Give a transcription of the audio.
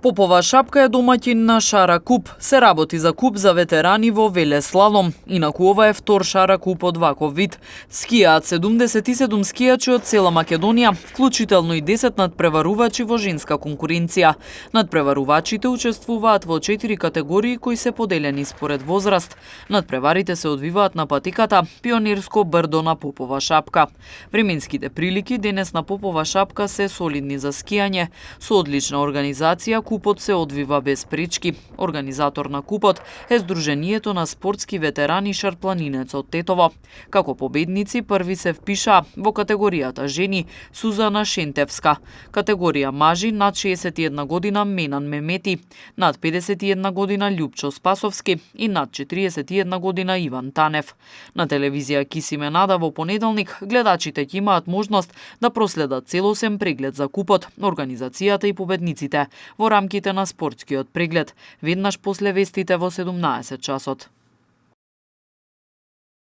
Попова шапка е домаќин на Шара Куп. Се работи за куп за ветерани во велеслалом. Инаку ова е втор Шара Куп од ваков вид. Скијаат 77 скијачи од цела Македонија, вклучително и 10 надпреварувачи во женска конкуренција. Надпреварувачите учествуваат во 4 категории кои се поделени според возраст. Надпреварите се одвиваат на патиката Пионирско брдо на Попова шапка. Временските прилики денес на Попова шапка се солидни за скијање. Со одлична организација купот се одвива без пречки. Организатор на купот е Сдруженијето на спортски ветерани шарпланинец од Тетово. Како победници први се впиша во категоријата жени Сузана Шентевска, категорија мажи над 61 година Менан Мемети, над 51 година Љупчо Спасовски и над 41 година Иван Танев. На телевизија Кисиме Нада во понеделник гледачите ќе имаат можност да проследат целосен преглед за купот, организацијата и победниците во рамките на спортскиот преглед, веднаш после вестите во 17 часот.